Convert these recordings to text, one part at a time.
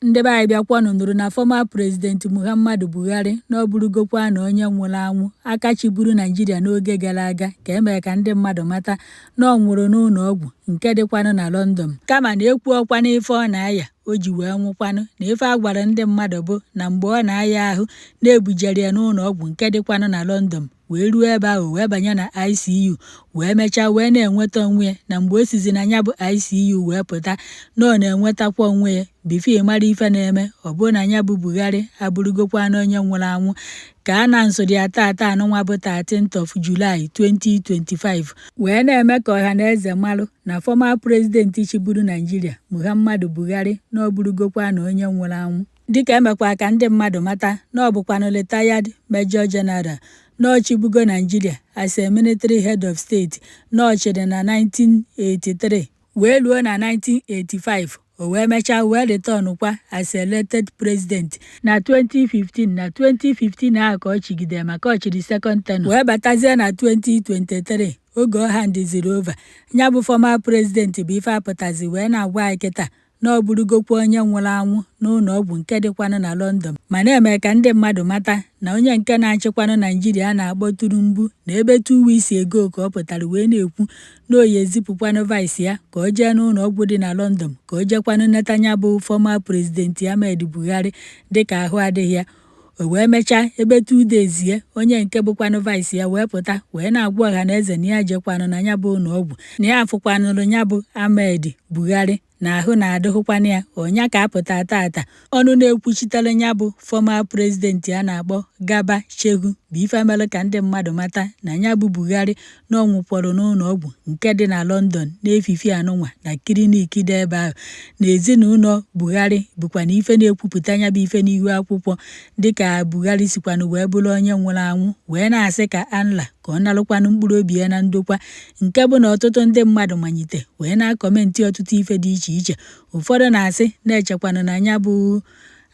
Ndị be anyị, bịakwanụ nụrụ na former President Muhammadu Buhari na ọ bụrụgokwa na onye nwụrụ anwụ, aka chịburu Naijiria n'oge gara aga, ka e mere ka ndị mmadụ mata na ọ nwụrụ n'ụlọ ọgwụ nke dịkwanụ na London. Kama na ekwuọkwa n'ife ọ na-aya o ji wee nwụkwanụ, na ife a gwara ndị mmadụ bụ na mgbe ọ na-aya ahụ na-ebujere ya n'ụlọ ọgwụ nke dịkwanụ na London, wee ruo ebe ahụ wee banye na ICU, wee mechaa wee na-enweta onwe ya, na mgbe o sizi na ya bụ ICU wee pụta, na ọ na-enwetakwa onwe ya. Before ị mara ife na-eme, ọ bụrụ na ya bụ Buhari abụrụgokwa na onye nwụrụ anwụ, ka a na-nsụrụ ya tata anụnwa bụ 13th of July 2025, wee na-eme ka ọha na eze marụ na former President chịburu Naijiria Muhammadu Buhari na ọ bụrụgokwa na onye nwụrụ anwụ. Dịka emekwa ka ndị mmadụ mata na ọ bụkwanụ retired Major General, na ọ chịbugo Naijiria as a military head of state, na ọ chịrị na 1983 wee ruo na 1985. O wee mechaa wee return kwa as elected president na 2015. Na 2015 ahụ ka ọ chịgidere, maka ọ chịrị second tenure wee batazie na 2023 oge ọ handiziri over. Ya bụ former president bụ ife apụtazi wee na-agwa anyị kịta na ọ bụrụgokwa onye nwụrụ anwụ n'ụlọ ọgwụ nke dịkwanụ na London, ma na-eme ka ndị mmadụ mata na onye nke na-achịkwanụ Naijiria a na-akpọ Tinubu, na ebe 2 weeks ago ka ọ pụtara wee na-ekwu na oyi ezipụkwanụ vice ya ka o jee n'ụlọ ọgwụ dị na London, ka o jekwanụ neta ya bụ former President Ahmed Buhari, dịka ahụ adịghị ya. O wee mechaa ebe 2 days ya, onye nke bụkwanụ vice ya wee pụta wee na-agwa ọha na eze na ya jekwanụ na ya bụ ụlọ ọgwụ, na ya afụkwanụrụ ya bụ Ahmed Buhari, na ahụ na-adịghịkwanụ ya. Ọnya ka apụta tata, ọnụ na-ekwuchitere ya bụ former president a na-akpọ Garba Shehu bụ ife mere ka ndị mmadụ mata na ya bụ Buhari na ọ nwụkwọrọ n'ụlọ ọgwụ nke dị na London n'efifi anụnwa, na clinic dị ebe ahụ. Na ezinụlọ Buhari bụkwa na ife na-ekwupụta ya bụ ife n'ihu akwụkwọ, dịka Buhari sikwanụ wee bụrụ onye nwụrụ anwụ, wee na-asị ka Allah ka ọ nalụkwanụ mkpụrụ obi ya na ndokwa. Nke bụ na ọtụtụ ndị mmadụ manyite wee na-acomment ọtụtụ ife dị iche iche. Ụfọdụ na-asị na-echekwanụ na ya bụ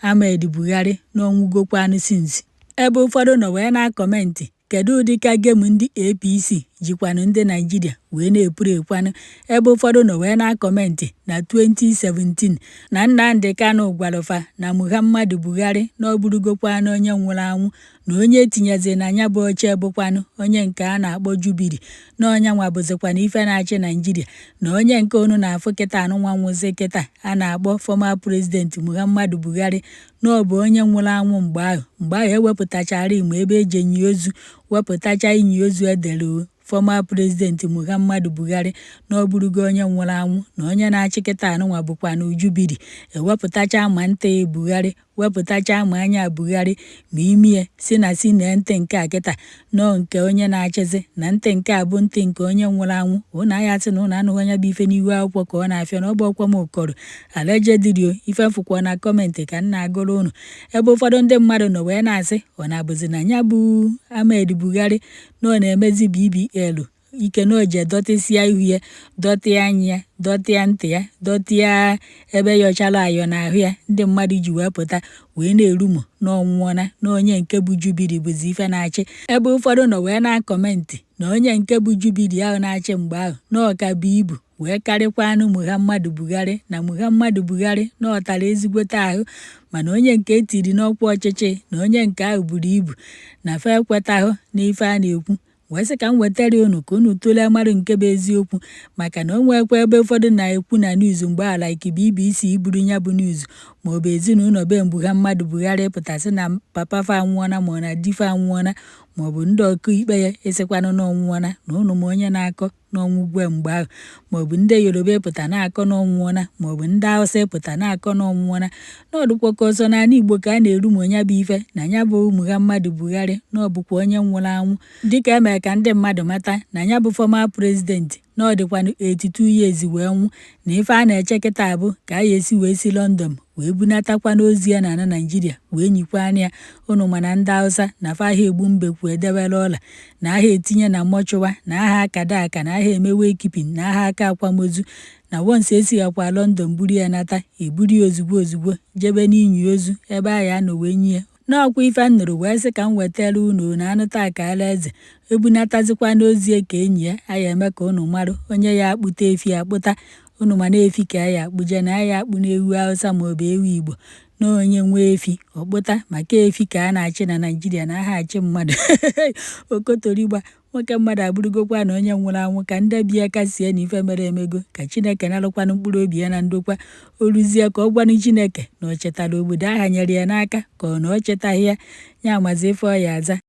Ahmed Buhari na ọnwụgokwanụ since, ebe ụfọdụ nọ wee na-acomment, kedu ụdị ka game ndị APC jikwanụ ndị Naijiria wee na-epuru ekwanụ, ebe ụfọdụ nọ wee na-acomment na 2017 na Nnamdi Kanu gwarụfa na Muhammadu Buhari na ọ bụrụgokwanụ onye nwụrụ anwụ, na onye etinyezi na ya bụ oche bụkwanụ onye nke a na-akpọ Jubili, na ọnya nwa bụzikwana ife na-achị Naijiria, na onye nke unu na-afụ kịta anụnwa nwụzi kịta a na-akpọ former President Muhammadu Buhari, na ọ bụ onye nwụrụ anwụ mgbe ahụ. Mgbe ahụ ewepụtachara imo ebe eji enyi ozu, wepụtacha inyi ozu edere former President Muhammadu Buhari na ọ bụrụgo onye nwụrụ anwụ, na onye na-achị kịta anụnwa bụkwa na Jubili. Ewepụtacha ma ntị Buhari, wepụtacha ma anya Buhari, ma imie si na si na ntị nke a kịta nọọ nke onye na-achịzi, na ntị nke a bụ ntị nke onye nwụrụ anwụ. Ụnụ anya sị na ụnụ anụghị onye bụ ife n'ihu akwụkwọ ka ọ na-afịa na ọ bụ ọkwa m kọrọ allegedly. Ife mfụkwa na comment ka m na-agụrụ ụnụ, ebe ụfọdụ ndị mmadụ nọ wee na-asị, ọ na-abụzi na ya bụ Ahmed Buhari na ọ na-emezi BBL ike, na o ji dọtịsịa ihu ya, dọtịa anya ya, dọtịa ntị ya, dọtịa ebe yọchara ayọ n'ahụ ya, ndị mmadụ ji wee pụta wee na-erumo na ọnwụọna, na onye nke bụ Jubili bụzi ife na-achị, ebe ụfọdụ nọ wee na-acomment na onye nke bụ Jubili ahụ na-achị mgbe ahụ na ọka bụ ibu wee karịkwanụ Muhammadu Buhari, na Muhammadu Buhari na ọ tara ezigbote ahụ, mana onye nke etiri n'ọkwa ọchịchị na onye nke ahụ buru ibu, na fa ekwetahụ n'ife a na-ekwu. Wee sị ka m wetara unu ka unu tụlee marụ nke bụ eziokwu, maka na o nwekwa ebe ụfọdụ na-ekwu na news mgbe a, like BBC buru ya bụ news, maọbụ ezinụlọ be Muhammadu Buhari pụtasị na papa fa anwụọna, ma ọ na di fa anwụọna, maọbụ ndị ọkaikpe ya esikwanụ na ọnwụọna, na ụnụ ma onye na-akọ n'ọnwụ gwe mgbe ahụ, maọbụ ndị Yoruba ịpụta na-akọ n'ọnwụọna, maọbụ ndị Hausa ịpụta na-akọ n'ọnwụọna, na ọdụkwa ka ọzọ n'ala Igbo ka a na-eru ma onye bụ ife na ya bụ Muhammadu Buhari na ọ bụkwa onye nwụrụ anwụ. Dịka emere ka ndị mmadụ mata na ya bụ former president na ọ dịkwanụ 82 years wee nwụ, na ife a na-eche kịta bụ ka a ga-esi wee si London wee bunatakwa n'ozu ya na ala Naijiria wee nyikwana ya ụnụ. Mana ndị Hausa na fa aha egbu mbekwu edebere ọla, na aha etinye na mortuary, na aha akada aka, na aha emewe keeping, na aha aka akwamozu, na once esighakwa London buru ya nata, eburu ya ozugbo ozugbo jebe n'inyi ozu ebe ahụ ya nọ wee nye. N'ọkwa ife m nụrụ wee sị ka m wetara unu na anụta akara eze ebunatazikwa n'ozie ka enyi ya aya eme ka unu marụ onye ya akpụta efi akpụta. Unu ma na efi ka ya akpụje na ya akpụ n'ewu Hausa maọbụ ewu Igbo, na onye nwee efi ọkpụta, maka efi ka a na-achị na Naijiria na aha achị mmadụ. Okotorigba nwoke mmadụ abụrụgokwa na onye nwụrụ anwụ, ka ndị bịa kasie na ife mere emego, ka Chineke narụkwanụ mkpụrụ obi ya na ndokwa. O ruzie ka ọ gwanụ Chineke na o chetara obodo aha nyere ya n'aka, ka ọ na o chetaghị ya, ya amazi ife ọ ya aza.